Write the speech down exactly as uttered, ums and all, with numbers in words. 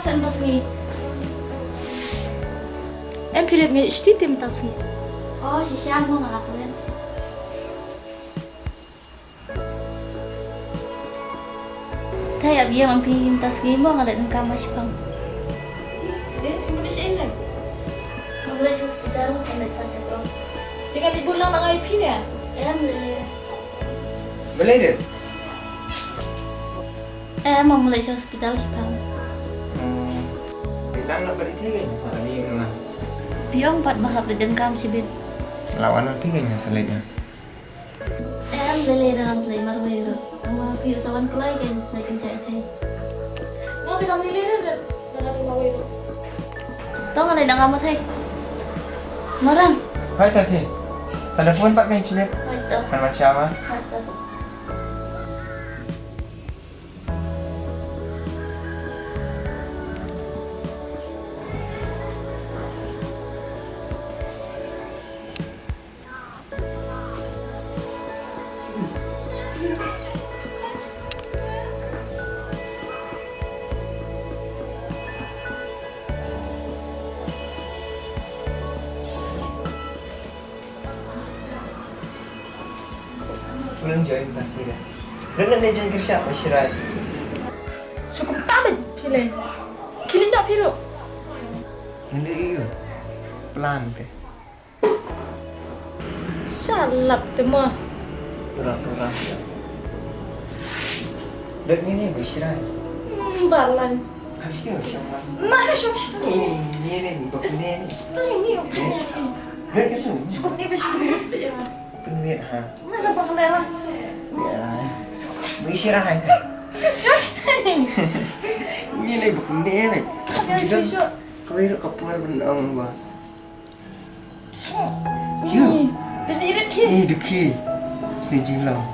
Sen ta sngi. Em phi rit ngi shti tim ta sngi. Oh, shisha mo nga la kalen. Te ap ïa mam phi im ta sngi mo nga leit donkam ma shipang. Eh, phi mut leit shaei leh? Nga leit sha hospital, nga leit pa shipang. Te nga leit bud lang na ngai phi ne? Em lei. Balei de? Em, nga leit sha hospital shipang. Hmm. Bilang na bari thei kan? Ani nga. Phi ong pat ba hap leit donkam shibit. La wan phi kan nga sa leit na. Em, lei lei dang slei marwei ruh. Tang ma phi u sa wan kloi kein, lei kein jai thei. Nga te kam lei lei ruh, dang nga te marwei ruh. To nga lei dang nga ma thei. Marang. Hoi ta phi. Sa da phone pat kein shibit. Hoi to. Han man sha ma. Hoi to. Full enjoy ta sira. Rena ne jan kersha pa shirai. Shukum ta ben phi lei. Kilin da phi ruh. Ngi lei ïa plan te. Shalap te mo. Tura tura. Dek ni ni bishrai. Hmm, balan. Habis ni macam apa? Nak ke shuk situ ni? Ni ni ni bak ni ni. Situ ni, okey. Dek ke tu. Cukup ni bishrai. Penuh ha. Mana bang lera? Ya. Bishrai. Shuk situ ni. Ni ni bak ni ni. Ada sisuk. Kau hirup kapur benang ba. Yu. Ni, tadi rit ki. Ni dukhi. Sini jinglau.